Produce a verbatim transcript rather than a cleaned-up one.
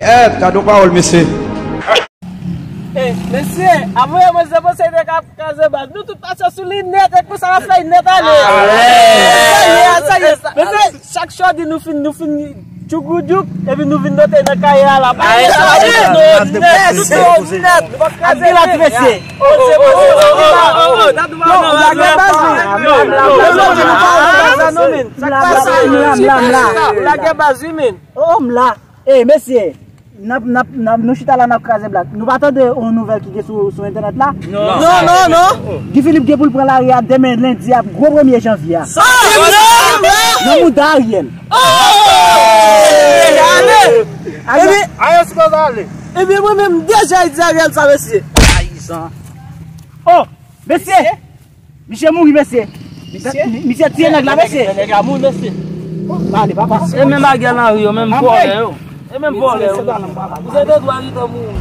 Èt, gade yon pawòl, mesye. Mesye, avoye mwen se mwen se te ka kraze baz. Nou tout pase sou li nèt, e konsa l ap fè nèt ale. Sa ye, sa ye. Mesye, chak chòdi nou fin, nou fin tchougoudjouk, epi nou vin note nan kaye a la. Aye, sa va nèt, nèt, nèt. Ap kraze la, ti mesye. Ou lage baz wi. Ou lage baz wi, men. Oh, m la. Ey, mesye, n ap, n ap, n ap, nou chita la, n ap kraze blag. Nou pa tande yon nouvèl ki gen sou, sou entènèt la? Non, non, non. Guy Philippe gen pou l pran lari a demen lendi a, gwo premye janvye a. Sa, nan mouda Ariel. Ale! Ariel sipoze ale. Ebyen, mwen menm, m deja di Ariel sa, mesye. Trayizan. Oh, mesye! Misye mouri, mesye. Misye? Misye tiye nèg la, mesye. Nèg la mouri, mesye. Pale, papa. E menm Ariel Henry yo, menm vòlè yo. E menm vòlè yo. Ou se de dwa li tan mouri.